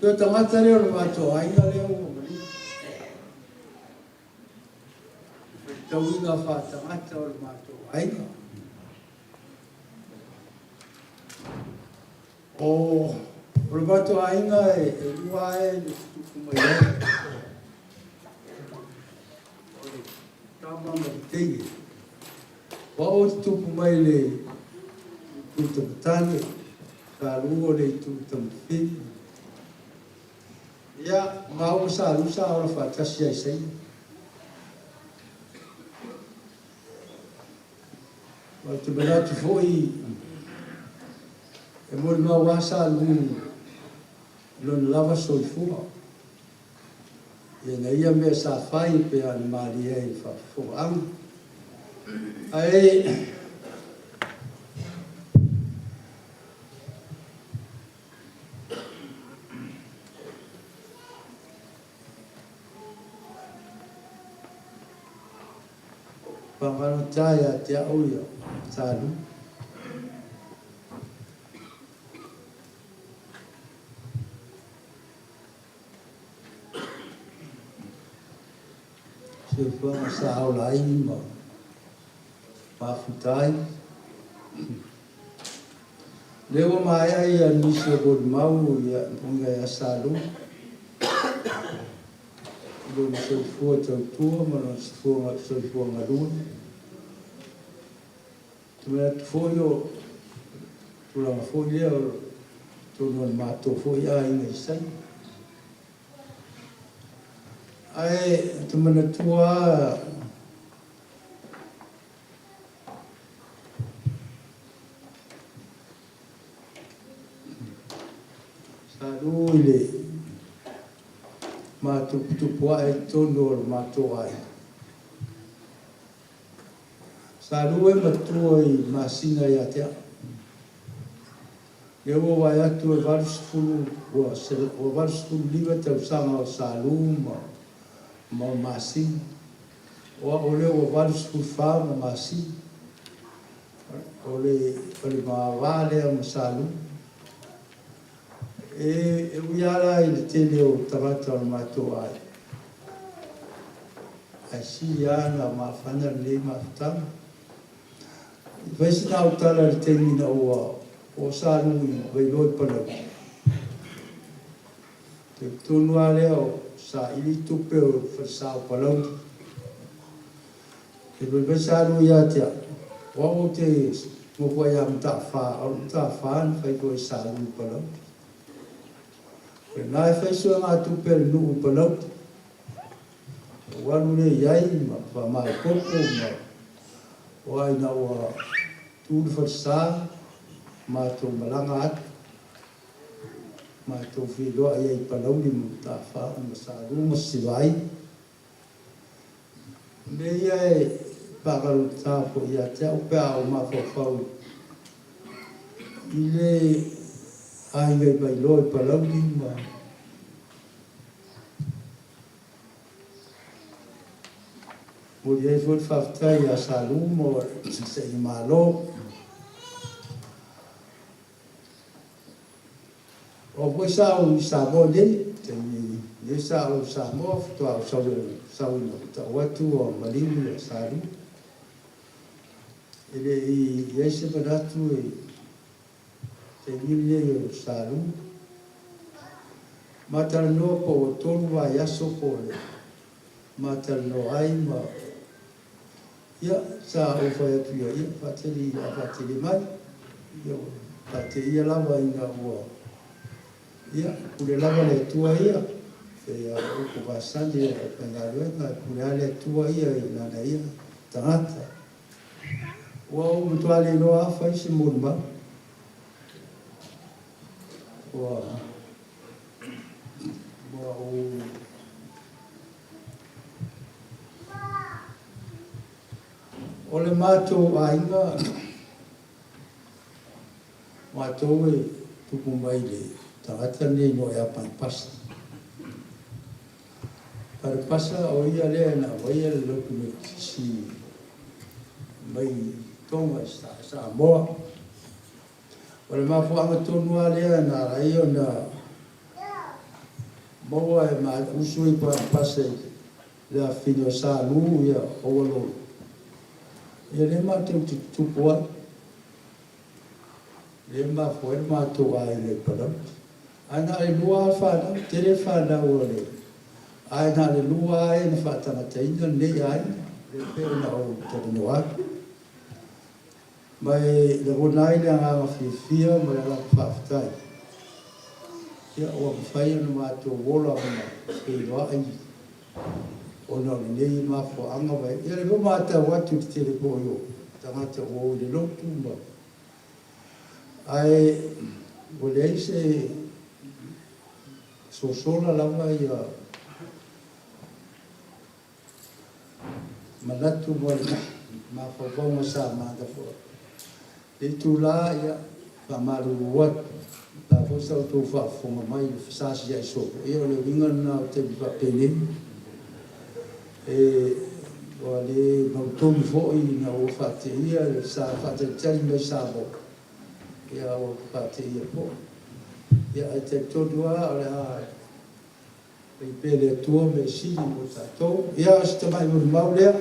Toe tagata lea o le matou aiga lea ua maliu. Faitauina faatagata o le matou aiga. O le matou aiga e lua lava e na tutupu mai ai. O le tama ma le teine. O au ou te tupu mai i le itu tamatane, Sa Lu o le itu tamafine. Ia, maua ma Sa Lu sa ola faatasi ai Saina. Ou te manatu foi e molimau lava Sa Lu i lona lava soifua i ana ia mea sa fai e pei ona malie ai i le faafofogaaga. Ae Fagalata ia te au ia Sa Lu. Soifuaga sa ola ai ma mafuta ai. Lea ua maea ia nisi o molimau ia uiga ia Sa Lu i lona soifua tautua ma lona soifua galue. Ou te manatu foi o tulaga foi lea o totonu o le matou foi aiga i Saina. Ae ou te manatua lava Sa Lu i le maatuputupu ae i totonu o le matou aiga. Sa Lu e matua i masina ia te au. Lea ua vaai atu e 80, ua 85 tausaga o Sa Lu ma masina. O au lea ua 84 ma masina. O le va lea ma Sa Lu. E ui lava la i le tele o tagata o le matou aiga, ae sili lava ona mafana lenei mafutaga. E fai sina au tala i le taimi ina ua oo Sa Lu i Vailoa i Palauli. Taimi tonu lava lea o saili tupe o le falesa o Palauli. E fai mai Sa Lu ia te au, o au ou te nofo ai ia Mataafa, o le Mataafa na fai foi e Sa Lu i Palauli. O lena e fai suegatupe a le nuu i Palauli. Ou alu lea i ai ma faamaopoopo ma o ai ina ua tu le falesa, matou malaga atu, matou feiloai ai i Palauli ma Mataafa ma Sa Lu ma Sivai. O mea ia e faagalugata foi ia te au pe a ou mafaufau i le aiga i Vailoa i Palauli ma momoli ai foi le faafetai ia Sa Lu mo le sailigamalo. O au foi sa ou i Samoa nei, taimi nei sa ou i Samoa faatoa ou sau sau ina ua tau atu ua maliu ia Sa Lu. E le i i ai se manatu i taimi lenei o Sa Lu. Ma talanoa po ua 3 vaiaso po o le ma talanoa ai ma ia sa ou fai atu ia ia faatali a faatali mai ia ua faateia lava ina ua ia pule lava le Atua ia pei a o upu masani o le aufaigaluega e pule lava le Atua ia i lana ia tagata. Ua ou matua le iloa lava fai se molimau. Ua ou O le matou aiga, matou e tupu mai i le tagata lenei igoa ia Panapasa. Panapasa o ia lea na aumaia le lotu Metotisi mai Tonga i Samoa. O le mafuaaga tonu lava lea na ala ai ona Maua e ma usu i Pampase i le afafine o Sa Lu ia Oualolo. Ia lea matou te tutupu ai. Lea e mafua ai le matou aiga i Palauli. Ae na o le lua lava fanau, tele fanau a le ae na o le lua lava e na faatagataina lenei aiga, lea e pei ona ou talanoa atu. Ma e lagona ai le agaga fiafia ma le agaga faafetai, ia ua mafai ona matou ola ma feiloai ona o lenei mafuaaga ma ia lea foi ua matau atu i le tele foi o tagata ua o i le lotu ma ae ua leai se sosola lava ia manatu ma mafaufauga sa manatua. I lenei itula, ia, faamalulu atu, o le a foi sa outou faafofoga mai i le fesasiai solo, ia o le uiga lena o taimi faapenei. E, ua le mautonu foi ina ua faateia le sa faatalitali mai Samoa, ia ua faateia foi. Ia ae talitonu lava o le a fai pea e le Atua mea sili mo tatou. Ia, o si tamai molimau lea.